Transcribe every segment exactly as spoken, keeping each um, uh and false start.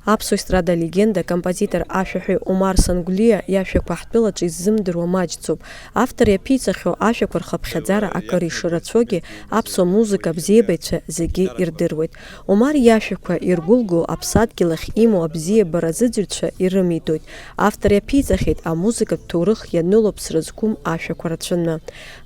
Аԥсуа естрада алегенда, акомпозитор, ашәаҳәаҩ Омар Сангулиа иашәақәа ҳтәылаҿы иззымдыруа маҷӡоуп. Автор иаԥиҵахьоу ашәақәа рхыԥхьаӡара акыр ишырацәоугьы, аԥсуа музыка абзиабаҩцәа зегьы ирдыруеит. Омар иашәақәа иргәылгоу аԥсадгьыл ахь имоу абзиабара азыӡырҩцәа ирымидоит. Автор иаԥиҵахьеит амузыкатә ҭоурых ианыло ԥсра зқәым ашәақәа рацәаны.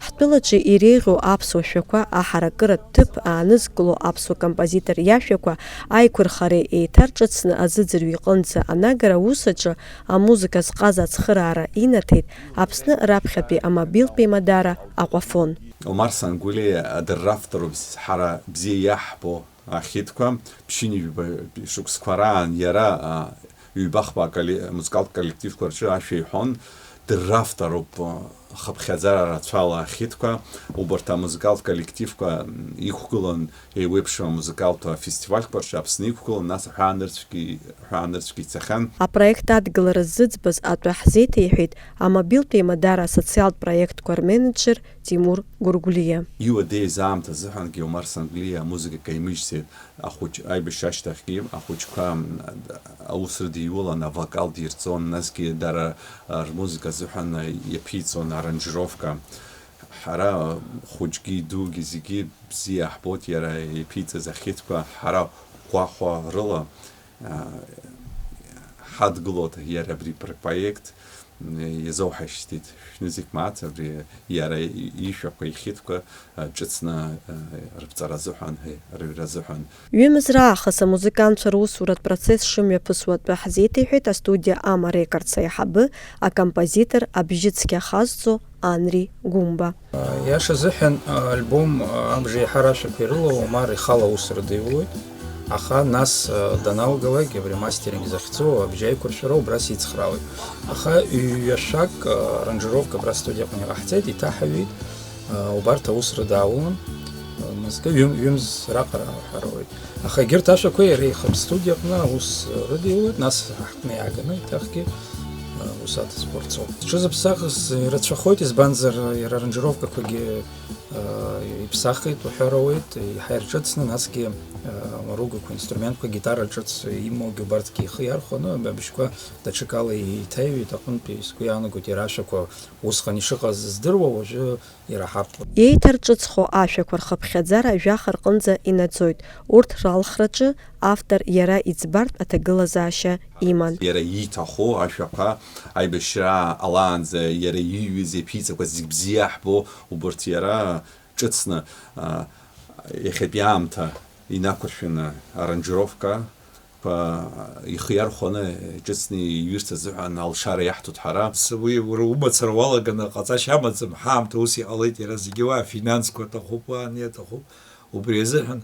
Ҳтәылаҿы иреиӷьу аԥсуа шәақәа аҳаракыратә ҭыԥ аанызкыло аԥсуа композитор иашәақәа аиқәырхареи еиҭарҿыцны азыӡырҩ иҟынӡа анагара аус аҿы амузыка зҟаз ацхыраара инаҭеит Аԥсны раԥхьатәи амобилтә еимадара Аҟәафон. Омар Сангулиа адырра авторуп ҳара бзиа иаҳбо ахитқәа. Ԥшьынҩажәба шықәсқәа раан иара, а, ҩба-хԥа коле-, музыкалтә коллективқәа рҿы ашәа иҳәон, дырра авторуп, а, хыԥхьаӡара рацәала ахитқәа. Убарҭ амузыкалтә коллективқәа иқәгылан еиуеиԥшым амузыкалтә афестивальқәа рҿы Аԥсны иқәгылан, нас аҳәаанырцәгьы, аҳәаанырцәгьы ицахьан. Апроект адгылара ззыӡбаз атәы ҳзеиҭеиҳәеит амобилтә еимадара асоциалтә проектқәа рменеджер Тимур Гургулиа. Иуадаҩыз аамҭа азыҳәангьы Омар Сангулиа амузыка каимыжьӡеит. Ахәыҷ аибашьра ашьҭахьгьы ахәыҷқәа, м, аус рыдиулан, авокал дирҵон, насгьы дара, а, рмузыка азыҳәан, а, иаԥиҵон аранжировка. Ҳара, а, хәыҷгьы, дугьы зегьы бзиа ҳбоит иара иаԥиҵаз ахитқәа, ҳара ӷәӷәахәа рыла, а, ҳадгылоит иара абри пр-, проект. Иазоуҳашьҭит, шәнызқь мааҭ абри иара ишәақәа ихьыдқәа, а, ҿыцны, а, рыԥҵара азыҳәан, ҳәа, рыҩра азыҳәан. Ҩымз раахыс амузыкантцәа русуратә процесс шымҩаԥысуа атәы ҳзеиҭеиҳәеит астудиа Ама Рекордс аиҳабы, акомпозитор абжьыцқьа хазҵо Анри Гәымба. Иашазыҳәан, альбом, абжеиҳара ашәақәа ирылоу Омар ихала аус рыдиулоит, аха нас, даналгалак абри мастеринг захьӡу абжьаиқәыршәара убра сицхраауеит. Аха ҩашәак, аранжировка абра астудиаҟны иҟаҳҵеит, иҭаҳаҩит, убарҭ аус рыдааулон, мызкы ҩым-, ҩымз раҟара ҳәароуеит. Аха егьырҭ ашәақәа иара ихатә студиаҟны аус рыдиулоит, нас ҳаҟны иааганы еиҭахгьы, а, ус аҭыӡқәа рҵоуп. Зҽызыԥсахыз ирацәахоит, избанзар, иара аранжировкақәагьы, а, иԥсахит уҳәар ауеит, иаҳа ирҿыцны, насгьы, а, амаругақәа, инструментқәа, гитара ҿыц имоугьы убарҭгьы ихы иархәаны, абжьқәа даҽакала еиҭаҩит аҟынтәи, сгәы иаанагоит, иара ашәақәа усҟан ишыҟаз здыруа, уажәы ираҳартә. Еиҭарҿыцхо ашәақәа рхыԥхьаӡара жәаха рҟынӡа инаӡоит. Урҭ ралхраҿы автор иара иӡбартә аҭагылазаашьа иман. Иара ииҭаху ашәақәа аибашьра ҟалаанӡа иара ииҩыз, иаԥиҵақәаз зегь бзиа ҳбо, убарҭ иара ҿыцны, а, иахьатәи аамҭа инақәыршәаны аранжировка ихы иархәаны ҿыцны иҩырц азыҳәан алшара иаҳҭоит ҳара. Уи уара умацара уалаганы ҟаҵашьа амаӡам, ҳаамҭа ус иҟалеит, иара зегьы уа афинансқәа аҭахуп, уа ани аҭахуп. Убри азыҳәан,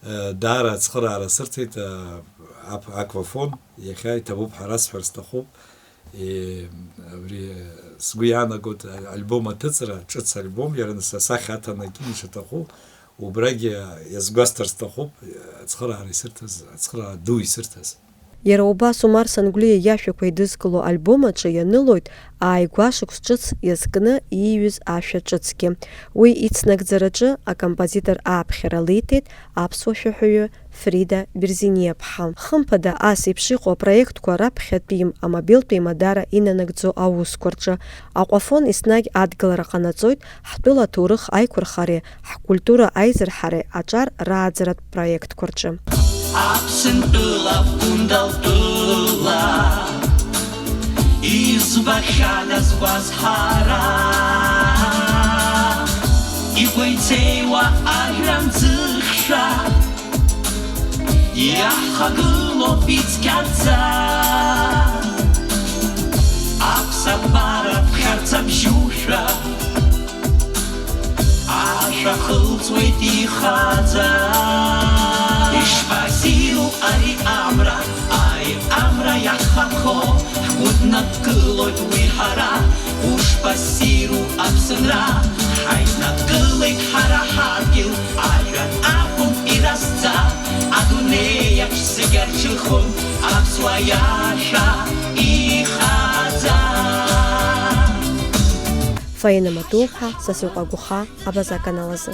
э, даара ацхыраара сырҭеит, э, ап-, Аквафон, иахьа иҭабуп ҳәа расҳәар сҭахуп. Э, абри, э, сгәы иаанагоит, а-, альбом аҭыҵра, ҿыц альбом, иара нас асахьа аҭанакны ишаҭаху, Убрагьы иазгәасҭар сҭахуп, ацхыраара исырҭаз, ацхыраара ду исырҭаз. Иара убас Омар Сангулиа иашәақәа еидызкыло альбом аҿы ианылоит ааигәа шықәс ҿыц иазкны ииҩыз ашәа ҿыцгьы. Уи ицнагӡараҿы акомпозитор ааԥхьара лиҭеит аԥсуа шәаҳәаҩы Фрида Берзиниаԥҳа. Хымԥада, ас еиԥш иҟоу апроектқәа раԥхьатәи амобилтә еимадара инанагӡо аусқәа рҿы Аҟәафон еснагь адгылара ҟанаҵоит ҳтәыла аҭоурых аиқәырхареи ҳкультура аизырҳареи аҿар рааӡаратә проектқәа рҿы. Аԥсынтәыла Гәындалтәыла избахьан азгәазҳара, игәеиҵеиуа ажәра мӡыхьшәа. Иаҳхагылоуп ицқьаӡа, аԥсабара ԥхьарца бжьушәа, ашәа хылҵуеит ихаӡа. Ишԥассиру ари амра, ари амра иаҳхахо, ҳгәы днадгылоит уи ҳара. Ушԥассиру Аԥсынра, ҳаиднадгылеит ҳара ҳадгьыл, ажәҩан акәым иразӡа, адунеи аҿ зегь арҽыхон аԥсуа иашәа ихаӡа. Фаина Матуԥҳа, Сасрыҟәа Гәыхаа, Абаза аканал азы.